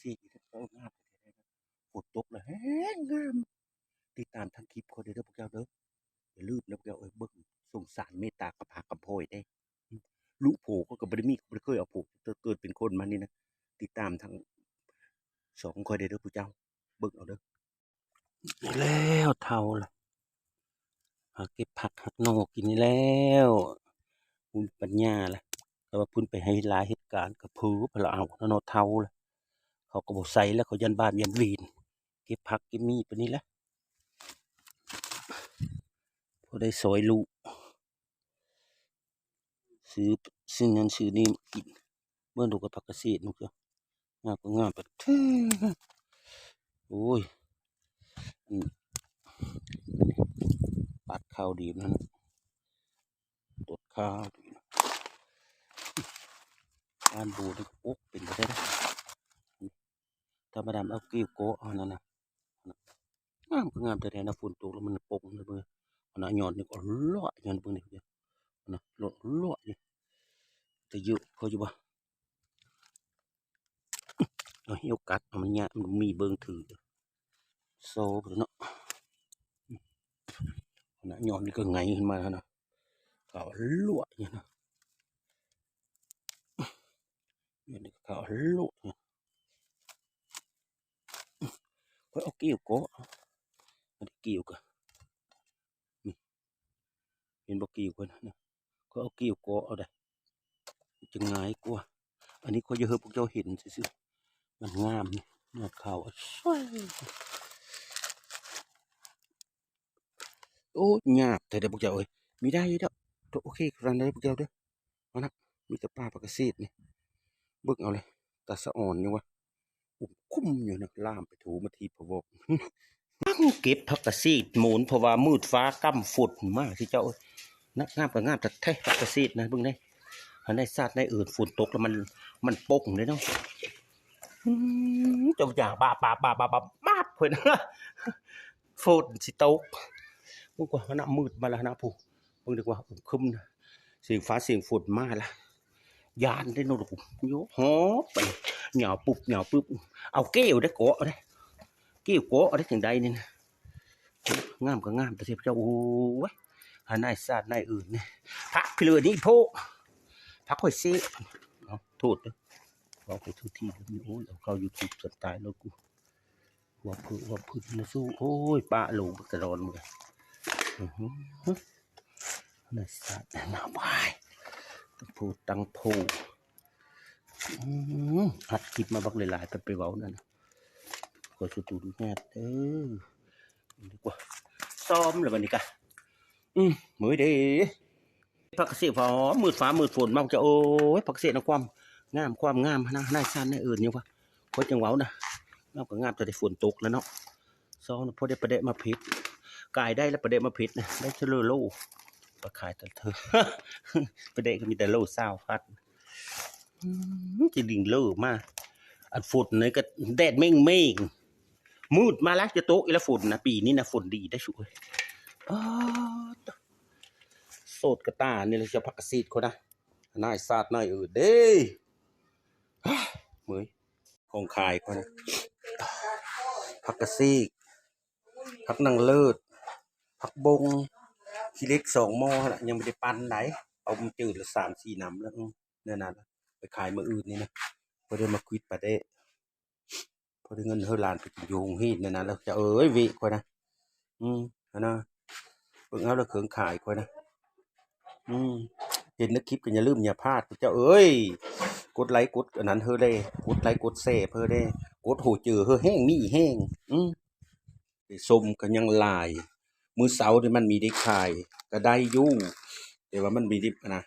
ເຈກອີກແລ້ວ ງາມແທ້ໆ ຝົນຕົກແລ້ວແຮງງາມ. ຕິດຕາມທາງຄລິບຂ້ອຍເດີ ເດີພວກເຈົ້າເດີ. ຢ່າລືມນະພວກເຈົ້າເອີຍ ເບິ່ງ ສົງສານເມດຕາກັບຮັກກັບພອຍເດ້. ລູກຜົວຂ້ອຍກໍບໍ່ໄດ້ມີ ບໍ່ໄດ້ເຄີຍເອົາຜົວ ແຕ່ເກີດເປັນຄົນມານີ້ນະ. ຕິດຕາມທາງຊ່ອງຂ້ອຍເດີ ເດີພວກເຈົ້າ ເບິ່ງເອົາເດີ. ແລ້ວເຖົ້າລະ ຫາເກັບຜັກຫັກໜໍ່ກິນນີ້ແລ້ວ ບໍ່ມີປັນຍາລະ. ແຕ່ວ່າເພິ່ນໄປໃຫ້ລາເຮັດການກະເພີພະລະເອົາເນາະ ເຖົ້າລະ. ເຂົາກໍບໍ່ໃສ່ລະ ເຂົາຢ້ານບາບຢ້ານເວນ. ເກັບຜັກເກັບມີດປານນີ້ລະ ພໍໄດ້ຊ່ອຍລູກ ຊື້ ຊື້ນັ້ນຊື້ນີ້ມາກິນ. ເບິ່ງດູກັບຜັກກະເສດ ງາມກໍງາມປານແທ້. ໂອ້ຍ ອັນ ປັດຂາວດີນະ ຕົດຂາວດີນະ. ງານບູນີ້ ໂອ້ ເປັນໄປໄດ້ນະ. ທຳມະດາເອົາກີ້ວເກາະເອົານັ້ນນະ. ງາມກໍງາມແທ້ໆນະ ຝົນຕົກແລ້ວມັນປົງເລີຍເບິ່ງ. ອັນນະ ຍອດນີ້ກໍຫຼວຍ ຍອດເບິ່ງນີ້ ອັນນະ ຫຼວຍຢູ່. ແຕ່ເຍາະພໍຢູ່ບໍ່? ເອົາ ໂອກາດ ເອົາ ມັນຍາກ ມັນມີເບິ່ງຖືໂຊເນາະ. ອັນນະ ຍອດນີ້ກໍໄງຂຶ້ນມາແລ້ວນະ ຂາວຫຼວຍຢູ່ນະ. ຍອດນີ້ກໍຂາວຫຼວຍຢູ່. ຂ້ອຍເອົາກີ້ວເກາະ ມັນກີ້ວກະ ນີ້ ເຫັນບໍ່ ກີ້ວຂ້ອຍນະ ຂ້ອຍເອົາກີ້ວເກາະເອົາໄດ໋ ມັນຈະງ່າຍກວ່າ. ອັນນີ້ຂ້ອຍຢາກໃຫ້ພວກເຈົ້າເຫັນຊື່ໆ ມັນງາມນີ້ ຍອດຂາວ ໂອ້ຍ ຍາກແທ້ເດີພວກເຈົ້າເອີຍ. ມີໄດ້ດອກ ໂອເຄ ກຳລັງໄດ້ພວກເຈົ້າເດີ. ອັນນະ ມີແຕ່ປ່າຜັກກະເສດນີ້ ເບິ່ງເອົາເລີຍ ຕາສະອອນຢູ່ວະ. ອຸ້ມຄຸມຢູ່ນະ ລາມໄປໂທມາທີ່ພະວອກ ເກັບຜັກກະເສດໂມນ ເພາະວ່າມືດຟ້າກ້ຳຝົນມາຊິເຈົ້າເອີຍ. ນະ ງາມກໍງາມແທ້ໆ ຜັກກະເສດນະ ເບິ່ງເດ້. ອັນໃນຊາດໃນເອີນຝົນຕົກແລ້ວມັນ ມັນປົງເດ້ເນາະ. ອືມ ເຈົ້າຢ່າບາບໆໆໆໆ ເພິ່ນ ຝົນຊິຕົກ. ເບິ່ງກວ່າ ຫັ້ນນະ ມືດມາແລ້ວຫັ້ນນະ ຜູ້ ເບິ່ງດີກວ່າ ອຶ້ມຄຶມນະ ສຽງຟ້າສຽງຝົນມາລະ ຢ້ານເດ້ເນາະ. ໂຍ ຫອບໄປ ຫຍາວປຸບຫຍາວປຶບ ເອົາເກວໄດ້ເກາະເດ້ ເກວເກາະໄດ້ຈັ່ງໃດນີ້ນະ. ງາມກໍງາມແຕ່ເທບເຈົ້າ ໂອ້ຍ ຫານາຍຊາດນາຍອື່ນນີ້ ຜັກພິເລີນີ້ໂພ ຜັກຫອຍເຊ ເອົາ ໂທດເດີ ເວົ້າໄປທຸກທີ່ ໂອ້ຍ ເອົາເຂົ້າຢູທູບຈົນຕາຍແລ້ວກູ. ວ່າເພິ່ນ ວ່າເພິ່ນນະສູ້ ໂອ້ຍ ປະໂລງກະດອນເລີຍ ອື ນະສາດນະ ບາຍ ຕັ້ງໂພ ຕັ້ງໂພ ອື ອັດຄລິບມາບັກຫຼາຍໆ ໄປເວົ້ານັ້ນ ຂໍສະຕູອະນຸຍາດເດີ ດີກວ່າ ຊ້ອມແລ້ວບັດນີ້ກະ ອື ເມື່ອຍເດ້. ຜັກກະເສດ ໂອ້ ມືດຟ້າມືດຝົນມາ ເຈົ້າເອີຍ ຜັກກະເສດນະ ຄວາມງາມ ຄວາມງາມນະ ນາຍຊານນາຍເອີນຢູ່ວ່າ ຂ້ອຍຈັ່ງເວົ້ານະ ງາມກໍງາມ ແຕ່ໄດ້ຝົນຕົກແລ້ວເນາະ ຊອງນະ ພໍໄດ້ປາແດກມາເຜັດ ກາຍໄດ້ແລ້ວປາແດກມາເຜັດນະ ໄດ້ເທື່ອລະໂລ ໄປຂາຍແຕ່ເທື່ອ ປາແດກກໍມີແຕ່ໂລຊາວພັນ ອື ຊິດິງເລີມາ ອັນຝົນນີ້ກໍແດດເມັ່ງໆ ມືດມາແລ້ວ ຈະຕົກອີກແລ້ວຝົນນະ ປີນີ້ນະ ຝົນດີໄດ໋ຊຸເອີຍ ປາດ ໂສດກະຕ່ານີ້ແຫຼະ ຊິເອົາຜັກກະເສດກ່ອນນະ ນາຍຊາດນາຍເອີນເດ້ ເມື່ອຍ ຂອງຂາຍກ່ອນນະ ຜັກກະເສດ ຜັກນາງເລີດ ຜັກບົ້ງ ຂີ້ເຫຼັກສອງໝໍ້ຫັ້ນລະ ຍັງບໍ່ໄດ້ປັ່ນໃດ ເອົາມາຈື່ລະສາມສີ່ນ້ຳແລ້ວ ອື ແນວນັ້ນ ໄປຂາຍມື້ອື່ນນີ້ນະ ບໍ່ໄດ້ມາຄວິດປາແດກ ພໍໄດ້ເງິນໃຫ້ຫຼານໄປກິນຢູ່ໂຮງຮຽນນັ້ນນະ ແລ້ວເຈົ້າເອີຍ ເວະຂ້ອຍນະ ອືມ ຫັ້ນນະ ເບິ່ງເອົາແລ້ວເຄື່ອງຂາຍຂ້ອຍນະ ອືມ ເຫັນໃນຄລິບກໍຢ່າລືມຢ່າພາດ ເຈົ້າເອີຍ ກົດໄລກົດອັນນັ້ນເຮີແດ່ ກົດໄລກົດແຊເຮີແດ່ ກົດໂຫເຈີເຮີແຮງ ມີແຮງ ອືມ ໄປຊົມກໍຍັງຫຼາຍ ມື້ເຊົ້ານີ້ມັນມີໄດ້ຂາຍ ກໍໄດ້ຢູ່ ແຕ່ວ່າມັນມີດິບນະ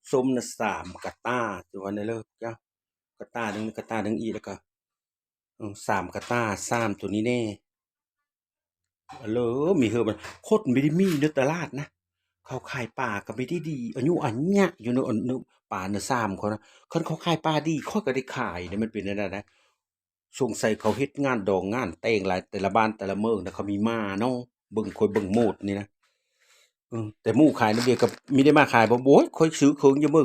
ຊົມນະ ສາມກະຕ່າ ຈະວ່າແນວເລີ ເຈົ້າ ກະຕ່າໜຶ່ງ ກະຕ່າໜຶ່ງອີກ ແລ້ວກໍ ເອີ ສາມກະຕ່າ ສາມໂຕນີ້ແດ່ ເລີ ມີເຮີ ຄົນບໍ່ໄດ້ມີໃນຕະຫຼາດນະ ເຂົາຂາຍປາກໍບໍ່ໄດ້ດີ ອາຍຸອາຍະຢູ່ເນາະ ອັນ ປານະ ສາມເຂົານະ ຄັນເຂົາຂາຍປາດີ ຂ້ອຍກໍໄດ້ຂາຍເດ້ ມັນເປັນແນວນັ້ນນະ ສົງໄສເຂົາເຮັດງານດອງງານແຕ່ງຫຼາຍ ແຕ່ລະບ້ານແຕ່ລະເມືອງນະ ເຂົາມີມາເນາະ ເບິ່ງ ຂ້ອຍເບິ່ງໂມດນີ້ນະ ເອີ ແຕ່ໝູ່ຂາຍນຳເດ ກໍມີໄດ້ມາຂາຍບໍ່? ໂອ້ຍ ຂ້ອຍຊື້ເຄື່ອງຢູ່ມື້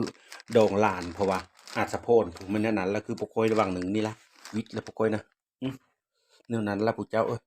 ດອງຫຼານ ເພາະວ່າອາດສະພອນ ແມ່ນແນວນັ້ນລະ ຄືພວກຂ້ອຍລະຫວ່າງໜຶ່ງນີ້ລະ ວິດແລ້ວພວກຂ້ອຍນະ. ອືມ ແນວນັ້ນລະພວກເຈົ້າເອີຍ.